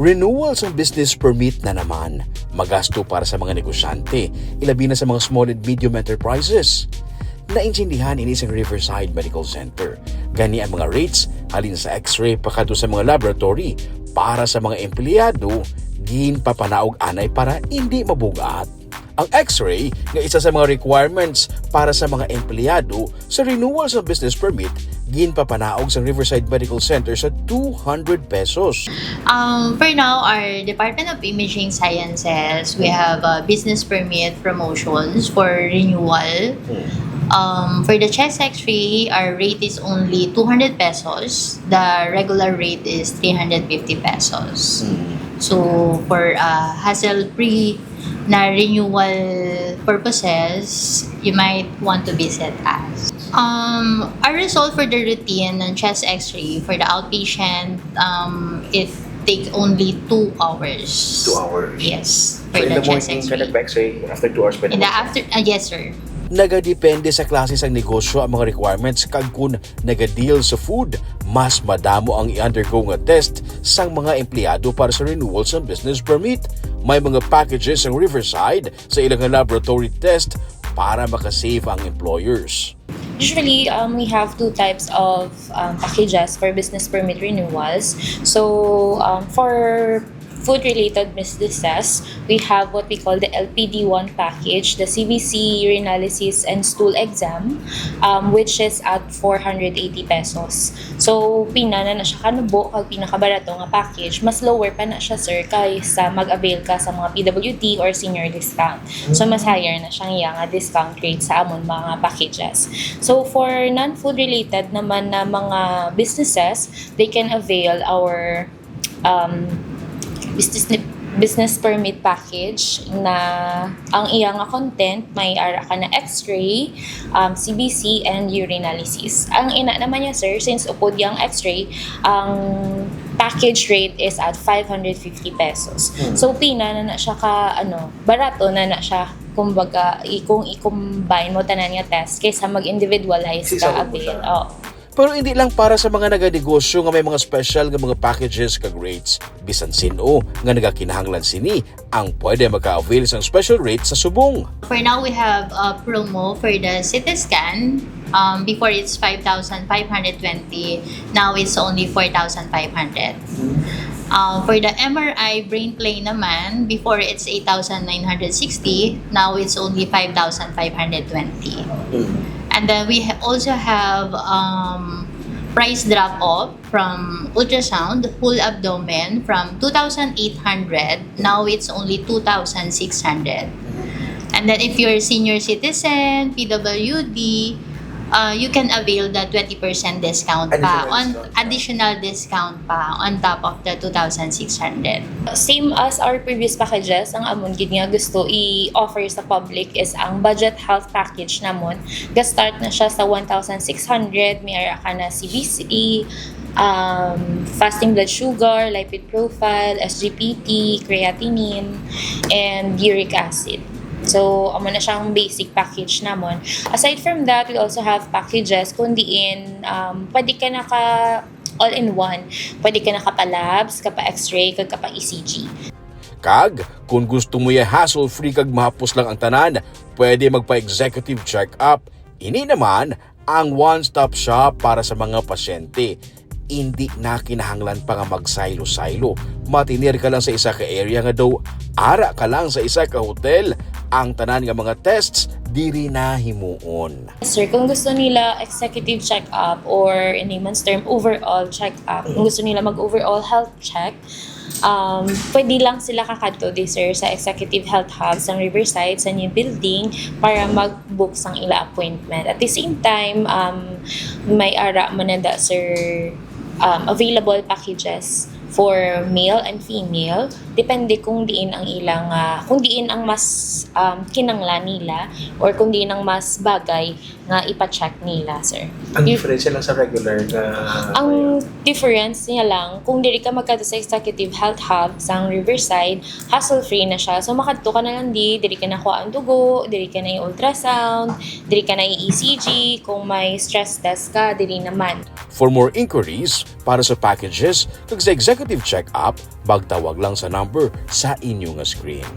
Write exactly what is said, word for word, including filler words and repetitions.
Renewal sang business permit na naman, magasto para sa mga negosyante, ilabi na sa mga small and medium enterprises. Naintindihan ini sang Riverside Medical Center. Gani ang mga rates, halin sa X-ray pakadto sa mga laboratory, para sa mga empleyado, ginpapanaog anay para hindi mabugat. Ang X-ray nga isa sa mga requirements para sa mga empleyado sa renewal sa business permit, ginpapanaog sa Riverside Medical Center sa two hundred pesos. Um, for now, our Department of Imaging Sciences, we have a business permit promotions for renewal. Um, for the chest X-ray, our rate is only two hundred pesos. The regular rate is three hundred fifty pesos. So, for uh, hassle-free na renewal purposes, you might want to visit us. Um, our result for the routine ng chest X-ray for the outpatient, um, it take only two hours. Two hours. Yes. So, For in the the chest morning ka X-ray. nagpa-X-ray, after two hours pwede In the mo- after, uh, yes, sir. Nagadepende sa klase sang negosyo ang mga requirements, kag kun nagadeal sa food, mas madamo ang i-undergo nga test sang mga empleyado para sa renewal sang business permit. May mga packages ang Riverside sa ilang laboratory test para makasave ang employers. Usually, um, we have two types of um, packages for business permit renewals. So, um, for food-related businesses, we have what we call the L P D one package, the C V C, urinalysis, and stool exam, um, which is at four hundred eighty pesos. So, pina na na siya kanubo kag pinakabarato nga package. Mas lower pa na siya, sir, kaysa mag-avail ka sa mga P W D or senior discount. So, mas higher na siyang iya nga discount rate sa amon mga packages. So, for non-food related naman na mga businesses, they can avail our um, business business permit package na ang iya nga content may ara ka na X-ray, um, C B C, and urinalysis. Ang ina naman niya, sir, since upod yang X-ray, ang package rate is at five hundred fifty pesos. So, pina na na siya ka, ano, barato na na siya, kumbaga, i-, kung i-combine mo tanan nga test kaysa mag-individualize Sisabot ka mo avail. siya. Oo. Pero hindi lang para sa mga naganegosyo nga may mga special nga mga packages kag rates. Bisan sin-o nga nagakinahanglan sini ang pwede maka-avail sang special rate sa subong. For now, we have a promo for the C T scan. Um, before, it's five thousand five hundred twenty. Now, it's only four thousand five hundred. Uh, for the M R I brain plane naman, before it's eight thousand nine hundred sixty, now it's only five thousand five hundred twenty. And then we ha- also have um, price drop off from ultrasound, whole abdomen, from two thousand eight hundred, now it's only two thousand six hundred. And then if you're a senior citizen, P W D, uh, you can avail the twenty percent discount pa Additional on discount pa. Additional discount pa on top of the two thousand six hundred. Same as our previous packages, ang amon gid nga gusto i-offer sa public is ang budget health package namon. Ga-start na siya sa one thousand six hundred, may ara ka na C B C, um, fasting blood sugar, lipid profile, S G P T, creatinine, and uric acid. So, amo na siyang basic package namon. Aside from that, we also have packages kung diin um, pwede ka naka all-in-one. Pwede ka nakapa-labs, kapa-X-ray, kag kapa-E C G. Kag kung gusto mo ya hassle-free kag mahapos lang ang tanan, pwede magpa-executive check-up. Ini naman ang one-stop shop para sa mga pasyente. Hindi na kinahanglan pa nga magsaylo-saylo. Matinir ka lang sa isa ka area nga daw ara ka lang sa isa ka hotel. Ang tanan nga mga tests diri na himuon. Sir, kung gusto nila executive check-up or in layman's term, overall check-up, kung gusto nila mag-overall health check, um, pwede lang sila kakadto di, sir, sa Executive Health Hub sa Riverside, sa new building, para mag-book sang ila appointment. At the same time, um, may ara man na da, sir, um, available packages for male and female. Depende kung diin ang ilang, ah, kung diin ang mas um, kinanglan nila or kung diin ang mas bagay nga ipa-check nila, sir. Ang Di- difference lang sa regular nga Ang difference niya lang, kung diri ka magkadto sa Executive Health Hub sang Riverside, hassle-free na siya. So, makadto ka na lang di, diri ka na kuha ang dugo, diri ka na i-ultrasound, diri ka na i-E C G, kung may stress test ka, diri naman. For more inquiries para sa packages kag sa executive check-up, magtawag lang sa number sa inyo nga screen.